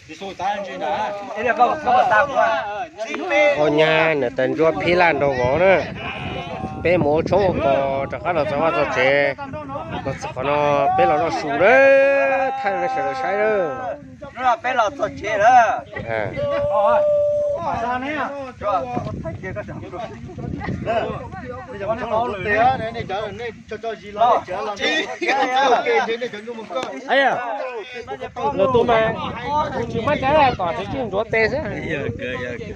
Ua nyab niam tais ntsuab phib laj nraug vauv na, peb mus ua tshoob ua kos rov qab los txog vaj txog tsev. Los txog qhov no peb los noj su na, thaij rau nej sawv daws saib na. Peb los txog tsev lawm. Lawv tus mas kuv tsis mab cai, kom txiv tsis ntxuav tes xwb.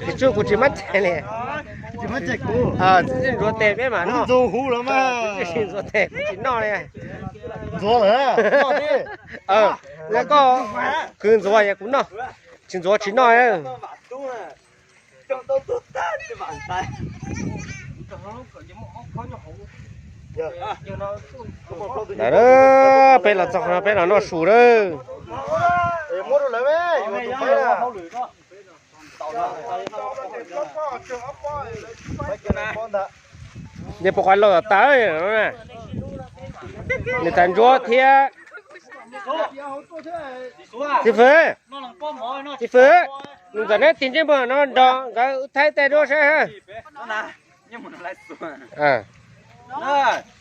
Kuv tsis, kuv tsis mab cai li. Txiv tsis ntxuav tes peb mas noj. Txiv tsis ntxuav tes kuv tsis noj li. Ntxuav lawm. Yog koj khwv ntxuav yog kuv noj, tsis ntxuav tsis noj. Lawm, peb los txog qhov no peb los noj su lawm. Nws puas qhov laus tas, niam tais ntsuab thiab. Txiv fwv, txiv fwv, nws ntxawm neb tig ntsej muag no nrog nkawd thaij tej duab saib.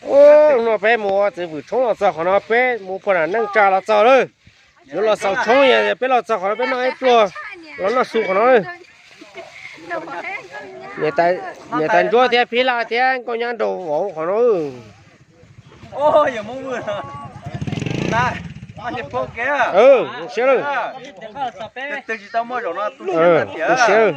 Ua no peb mus txiv fwm tshoob los txog qhov no peb mus puag nram neej tsa los txog lawm. Yuav los xaus tshoob, peb los txog qhov no peb noj ib pluag los noj su qhov no. Niam tais ntsuab thiab phib laj thiab nkauj nyab nraug vauv qhov no. Siab lawm. Tu siab lawm.